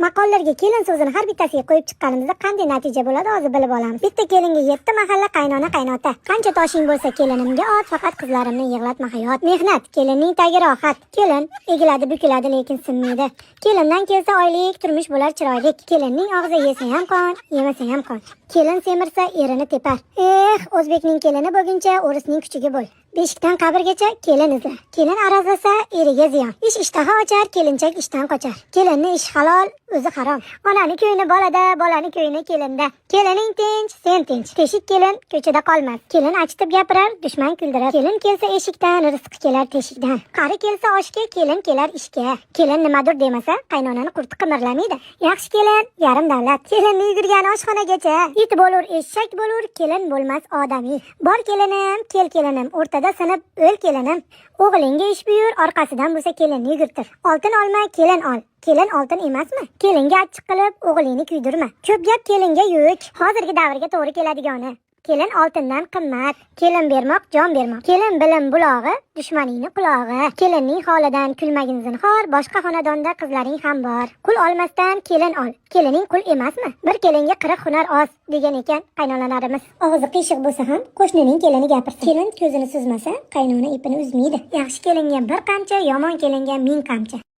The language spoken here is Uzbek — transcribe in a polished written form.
Maqollarga kelin so'zini har bittasiga qo'yib chiqqanimizda qanday natija bo'ladi, hozir bilib olamiz. Bitta kelinga yetti mahalla qaynona, qaynota. Qancha toshing bo'lsa, kelinimga ot, faqat qizlarimni yig'latma, hayot. Mehnat, kelinning tagi rohat. Kelin egiladi, bukiladi, lekin sinmaydi. Kelindan kelsa oylik, turmush bo'lar chiroylik. Kelinning og'zi yesa ham qon, yemasa ham qon. Kelin semirsa, erini tepar. Eh, o'zbekning kelini bo'lguncha, o'risning kuchugi bo'l. Beshikdan qabrgacha kelin izla. Kelin arazlasa, eriga ziyon. Ish ishtaha ochar, kelinchak ishdan qochar. Kelinni ish halol, o'zi harom. Onani ko'ngli bolada, bolani ko'ngli kelinda. Kelining tinch, sen tinch. Teshik kelin ko'chada qolmas. Kelin achitib gapirar, dushman kuldirar. Kelin kelsa eshikdan, rizqi kelar teshikdan. Qari kelsa oshga, kelin kelar ishga. Kelin nimadir demasa, qaynonani qurti qimirlamaydi. Yaxshi kelin yarim davlat. Kelinni yugurgani oshxonagacha. It bo'lur, eshak bo'lur, kelin bo'lmas odamiy. Bor kelinim, kel kelinim, o'rtada sinib o'l kelinim. O'g'lingga ish buyur, orqasidan bo'lsa kelinni yugurtir. Oltin olma, kelin ol. Kelin oltin emasmi? Kelinga achchiq qilib, o'g'lingni kuydirma. Ko'p gap kelinga yuk. Hozirgi davrga to'g'ri keladigani. Kelin oltindan qimmat. Kelin bermoq, jon bermoq. Kelin bilim bulog'i, dushmaningni qulog'i. Kelinning holidan kulmagin zinhor, boshqa xonadonda qizlaring ham bor. Qul olmasdan kelin ol. Kelining qul emasmi? Bir kelinga 40 hunar oz, degan ekan qaynonalarimiz. Og'zi qiyshiq bo'lsa ham qo'shnining kelini gapirsin. Kelin ko'zini suzmasa, qaynona ipini uzmaydi. Yaxshi kelinga bir qamchi, yomon kelinga ming qamchi.